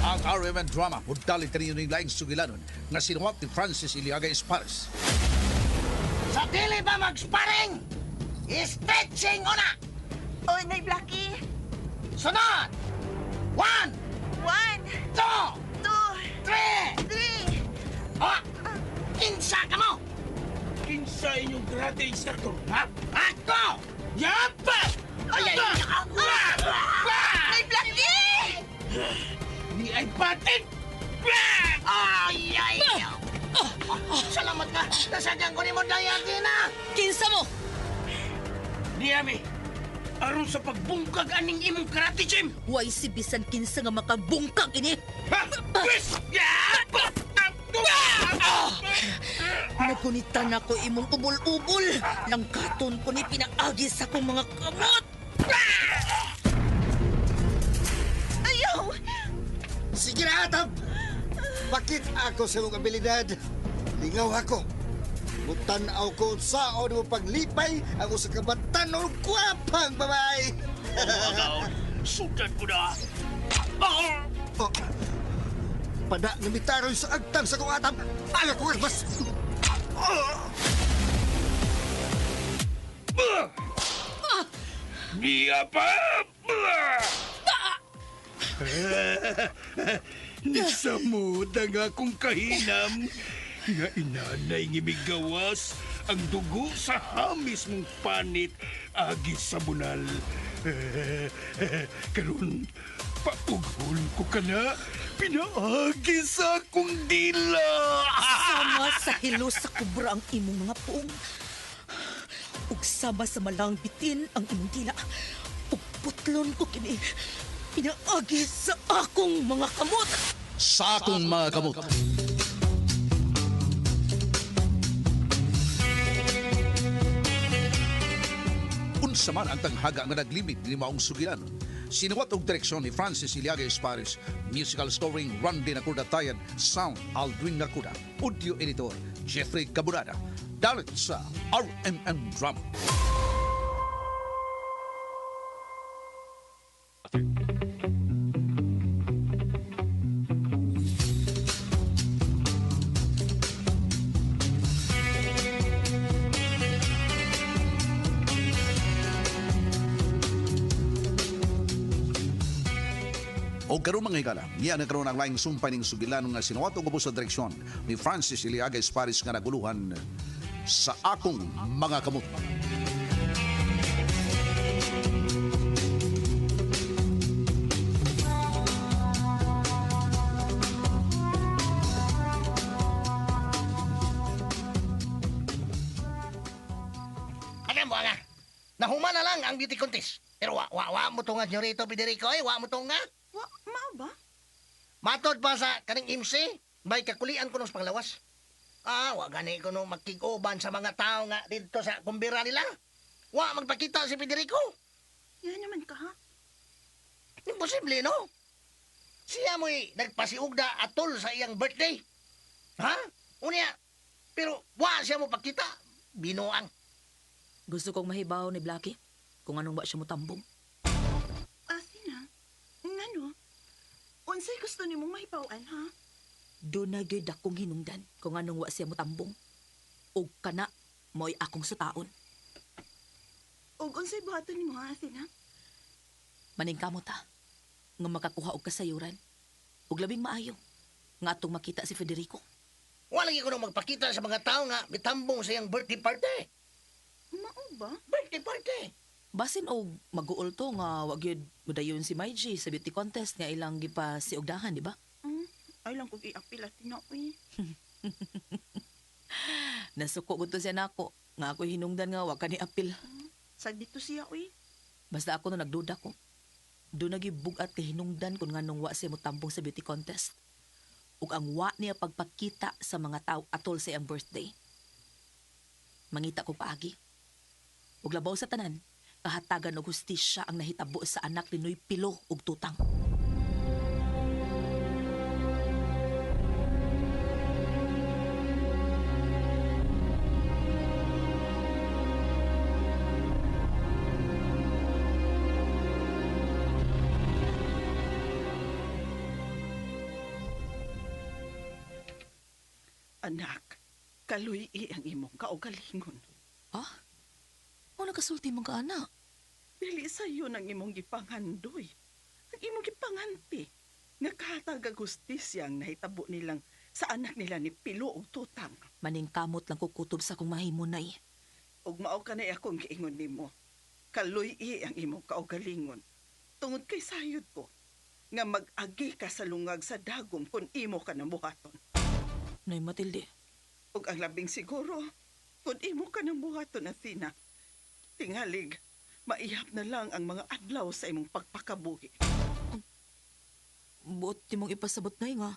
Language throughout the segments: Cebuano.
Ang RMN Drama mudalit kaninyo ning laing sugilanon nga sinuwat ni Francis Iliaga Espares. Sa dili ba mag-sparring? Stretching una! Oy, Nay Blackie. Sunod! One, 1, two, 2, three! 3. Oh! Kinsa ka mo? Kinsa inyong karate instructor, ha? Ako! Yapa! Ay, ay, ay! Nay Blackie! Ni ay batin! Ay, ay! Salamat ka! Nasagyan ko ni mo dayagi na! Kinsa mo? Niami, aron sa pagbungkag aning imong karate gym! Way si bisan kinsa nga makabungkag ini. Ha? Pwes! Yapa! Nagunitan ako imong ubol-ubol. Langkaton ko ni pinaagi sa akong mga kamot. Ayaw! Sige na, Atab! Bakit ako sa imong abilidad? Lingaw ako. Mutanaw ko saon mo paglipay ang usa ka batanon gwapang babae. Agaw, sudan ko na! Oh, pada nga mitaroy sa agtang sa kong atab. Ayaw ko mas. Niya pa! Nisamod ang akong kahinam nga inanay ngimigawas ang dugo sa hamis mong panit agi sa bunal. Karon paughol ko ka na pinaagi sa akong dila. Sama sa hilo sa kubra ang imong mga puong. Ug sama sa malang bitin ang imong dila. Ug putlon ko kini. Pinaagi sa akong mga kamot. Sa akong mga kamot. Unsa man ang tanghaga nga naglimit ni maong sugilanon. Sinuwat og direksyon ni Francis Iliaga Espares, musical scoring Randy Nakuda Tayan, sound Aldwin Nakuda, audio editor Jeffrey Caburada. Dalit sa RMN Drama. O karon mga higala, niya na karon ang laing sumpay ning sugilanon nga sinuwat og ubos sa direksyon ni Francis Iliaga Espares nga naguluhan sa akong mga kamot. Ano mo nga? Nahuma na lang ang beauty contest. Pero wa wa wa mo tunga nyorito Federico eh, wa mo tunga. Wa, mao ba? Matod pa sa kaning MC, may kakulian ko nung sa panglawas. Ah, wa gani ko nung makig-uban sa mga tao nga dito sa kumbira nila. Wa magpakita si Federico. Yan naman ka, ha? Imposible, no? Siya mo'y nagpasiugda atol sa iyang birthday. Ha? Unya, pero wa siya mo pakita. Binuang. Gusto kong mahibaw ni Blackie kung anong wa siya motambong. Athena, ngano? Unsay gusto nimong mahibaw-an, ha? Doon na gyud akong hinungdan kung anong wa siya motambong. Ug kana mo'y akong sutaon. Ug unsay buhaton nimo, ha, Athena? Maningkamot ta nga makakuha og kasayuran. Ug labing maayo nga atong makita si Federico. Wa lagi ko nung magpakita sa mga tao nga mitambong sa iyang birthday party. Mao ba? Birthday party. Basin og maguol to nga wa gyud modayon si Maiji sa beauty contest nga ilang gipasiugdahan, di ba? Ay lang kog iapil, Athena, uy. Nasuko gud to siya nako nga ako'y hinungdan nga wa kani apil. Sa dito siya, uy. Basta ako no nagduda ko. Doon nagibug-at kay hinungdan kung nganong wa siya motambong sa beauty contest. Ug ang wa niya pagpakita sa mga tao atol sa iyang birthday. Mangita ko paagi. Ug labaw sa tanan, kahatagan og hustisya ang nahitabo sa anak ni Noy Pilo ug Tutang. Anak, kaluy ang imong kaugalingon. Ha? O nakasulti mong ka, anak? Dili sayo ang imong gipanghandoy. Ang imong gipanganti. Nga katag ang hustisya ang nahitabo nilang sa anak nila ni Pilo og Tutang. Maningkamot lang kukutob sa akong mahimo, Nay. Ug mao kanay akong giingon nimo. Kaluy ang imong kaugalingon. Tungod kay sayod ko nga mag-agi ka sa lungag sa dagom kung imo ka nang buhaton. Nay Matilde, Ug ang labing siguro, kung imo ka nang buhaton, Athena, tingalig, maihap na lang ang mga adlaw sa imong pagpakabuhi. Buot ti mong ipasabot, Nay, nga.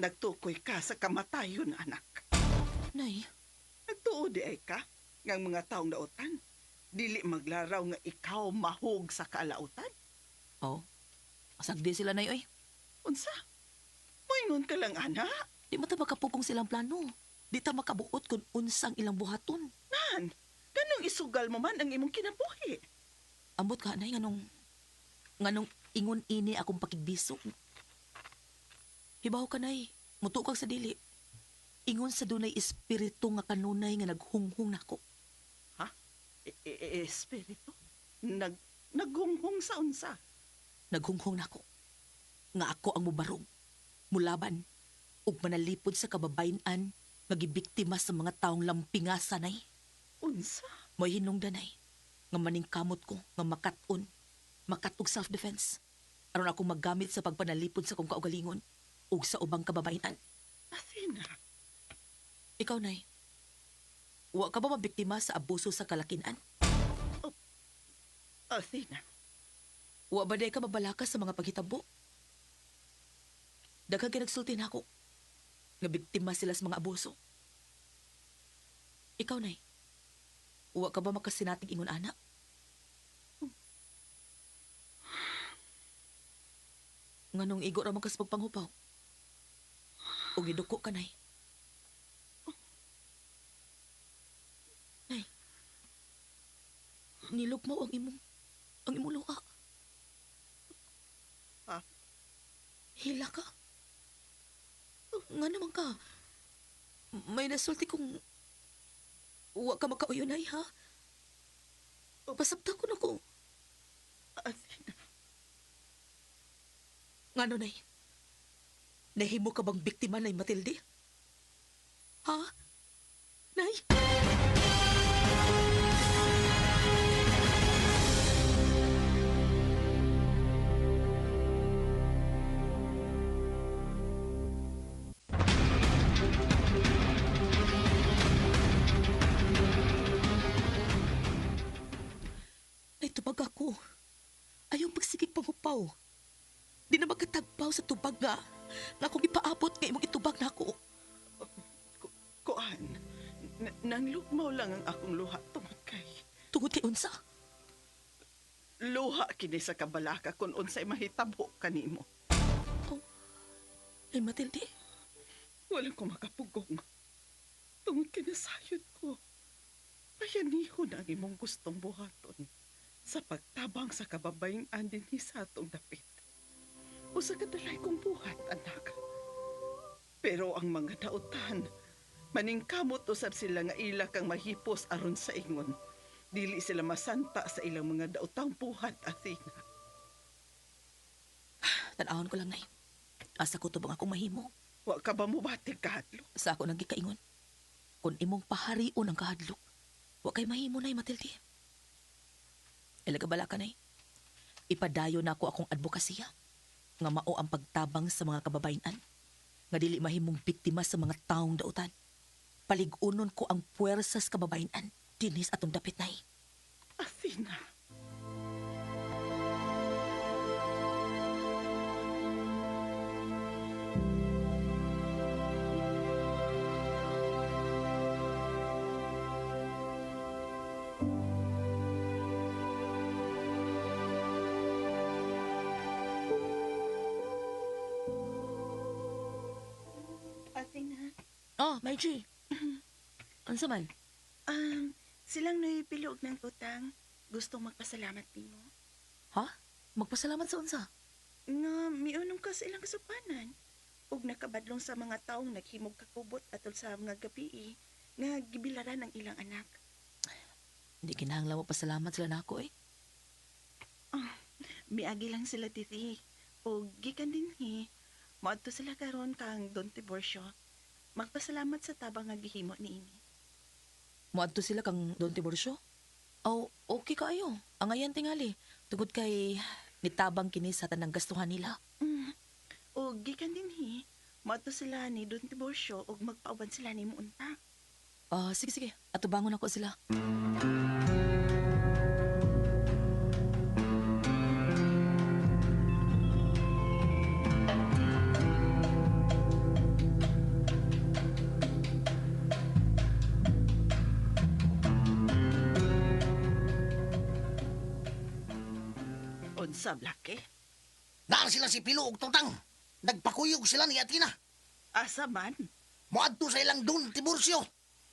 Nagtukoy ka sa kamatayon, anak. Nay, Nagtuo di ay ka nga ang mga taong dautan. Dili maglaraw nga ikaw mahog sa kaalautan. oh, asagdi sila, Nay, oy. Unsa? Moingon ka lang, ana. Di mo ta makapugong silang plano. Di ta makabuot kung unsang ilang buhaton. Nan, ganong isugal mo man ang imong kinabuhi. Ambot ka, Nay, nganong ingon ini akong pakigbisog. Hibaw ka, Nay. Mutukag sa dili. Ingon sa dunay espiritu nga kanunay nga naghunghung nako. Ha? Espiritu? Naghunghung sa unsa? Naghunghung nako. Nga ako ang mubarog, mulaban, ug manalipod sa kababayen-an nga gibiktima sa mga taong lampingasa, Nay. Unsa? Mo'y hinungdanay nga maningkamot ko nga makat-on, makat og self-defense. Aron akong maggamit sa pagpanalipod sa kong kaugalingon ug sa ubang kababayen-an. Athena, Ikaw, Nay, wa ka ba mabiktima sa abuso sa kalakinan? Athena, Wa ba day ka mabalaka sa mga paghitabo? Daghang kinagsulti nako nga biktima sila sa mga abuso. Ikaw, Nay, wa ka ba makasinatig ingon ana? Nganong igo ra man kas pagpanghupaw? O giduko ka, Nay? Nay, nilugmaw ang imong luha. Ha? Hila ka. Nga naman ka. May nasulti kong wa ka makauyon, Nay, ha? Pasabta ko na ko. Athena, Ngano, Nay? Nahimo ka bang biktima, Nay Matilde? Ha? Nay? Nay, tubag ako. Ayaw pagsigig panghupaw. Di na magkatagpaw sa tubag nga. Nga akong ipaabot nga imong itubag na ako. Kuan, nanglugmaw lang ang akong luha tungod kay. Tungod kay unsa? Luha kini sa kabalaka kung unsay mahitabo kanimo. Oh, Nay Matilde. Wala ko makapugong. Tungod kinasayod ko. Payanihon ang imong gustong buhaton sa pagtabang sa kababayen-an dinhi sa atong dapit. Usa ka dalay kong buhat, anak. Pero ang mga dautan, maningkamot usab sila nga ila kang mahipos aron sa ingon. Dili sila masanta sa ilang mga daotang buhat, Athena. Tan-awon ko lang, Nay. Asa ko tubang akong mahimo. Wa ka ba mubatig kahadlok? Sa ako nang gikaingon. Kung imong paharion ang kahadlok, wa kay mahimo, Nay Matilde. Ilagabala ka, Nay. Ipadayo na ako akong advokasya nga mao ang pagtabang sa mga kababayen-an nga dili mahimong biktima sa mga taong dautan. Palig-unon ko ang puwersas kababayen-an dinis atong dapit, Nay. Athena. Athena, Oh, Margie. Unsa man? Silang Noy Pilo ug ng utang. Gustong magpasalamat nimo. Ha? Magpasalamat sa unsa? Nga miunong ka sa ilang kasupanan. Ug nakabadlong sa mga taong naghimog kakubot atol sa mga gabi nga gibilaran ang ilang anak. Hindi kinahanglan mo pasalamat sila nako eh. Miagi lang sila diri. O gikan dinhi. Moadto sila karon kang Don Tiburcio. Magpasalamat sa tabang nga gihimo niini. Moadto sila kang Don Tiburcio? Oh, okay kaayo. Angayan tingali. Tungod kay nitabang kini sa tanang gastuhan nila. O gikan dinhi. Moadto sila ni Don Tiburcio ug magpauban sila nimo unta. Ah, sige sige. Atubangon ako sila. Unsa, Blackie? Naa sila si Pilo og Tutang. Nagpakuyog sila ni Athena. Asa man? Moadto sa ilang Don Tiburcio.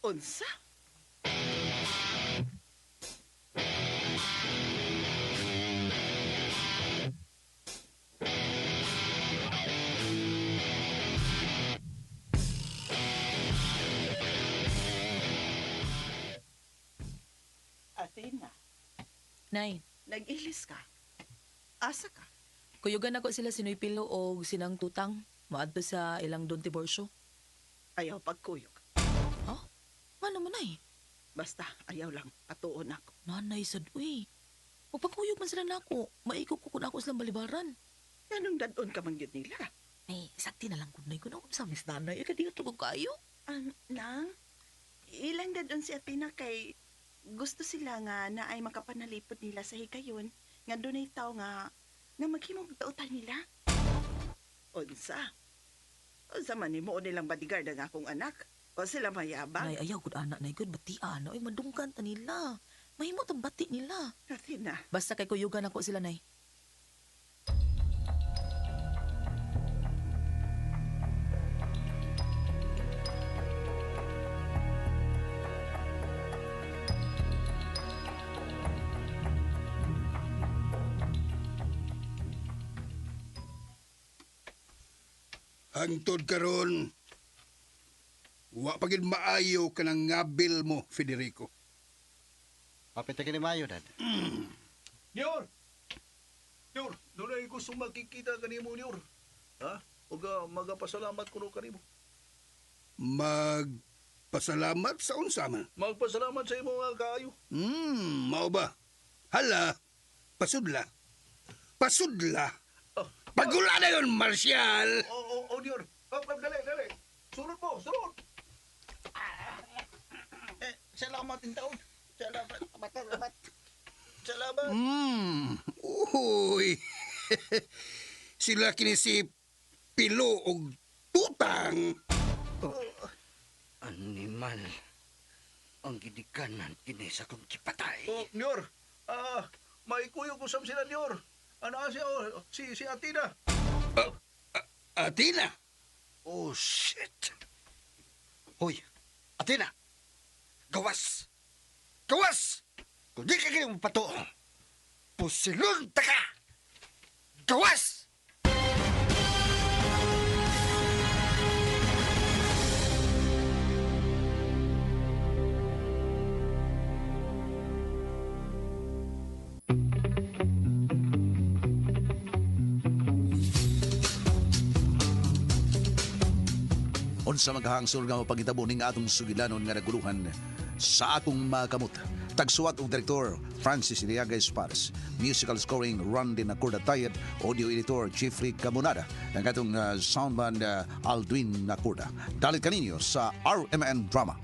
Unsa? Athena, Nay, nag-ilis ka. Asa ka? kuyugan ako sila si Noy Pilo o sinang Tutang. Moadto sa ilang Don Tiburcio. Ayaw pagkuyog. Ha? Ano man ay? Basta ayaw lang, patuon ako. Nanay sad uy. Magpakuyog man sila nako. Maikog ko kun ako silang balibaran. Ganong dadon ka man gyud nila. Ay, sakti na lang kun nay kun sa miss nanay. Ay, kadiyo ko kayo. Nang, ilang dadon si Athena kay gusto sila nga na ay makapanalipod nila sa hikayon nga dunay tawo nga nga maghimog dautan nila. Unsa? Unsa man nimo nilang bodyguard ang akong anak? O sila mayabang? Nay, ayaw gud anak nay gud bati ana ay madunggan ta nila. Mahimo tang bati nila. Athena, Basta kay kuyugan ako sila nay. Hangtod karon, wa pa gid maayo kanang ngabil mo, Federico. Kapit na kini maayo, Dad. Nior! Nior, dunay gusto makikita kanimo, Nior. Ha? Ug magapasalamat kuno kanimo. Magpasalamat sa unsa man. Magpasalamat sa imo nga kaayo. Mao ba? Hala, pasudla. Pasudla. Oh. Pagula na yun, Marcial! Oh, Nior. Oh, dali, dali. Sulod mo, sulod. Eh, salamat in taon. Salamat. Salamat. Salamat. Uy. Sila kini si Pilo og Tutang. Animal. Ang gidikanan kini sa kong gipatay. Oh, Nior. Ah, maikuyog usab sila, Nior. Ano siya, oh, si Athena. Athena. Oh, shit. Hoy, Athena. Gawas. Gawas! Kung di ka kini mo pato, pusilon ta ka! Gawas! Unsa maghangsol nga mapagitabo ning atong sugilanon nga naguluhan sa akong makamot. Tagsuwat og direktor Francis Iliaga Espares. Musical scoring Randy Nacorda Tayed, audio editor Jeffrey Camonada, ang atong soundman Aldwin Nacorda. Dalit kaninyo sa RMN Drama.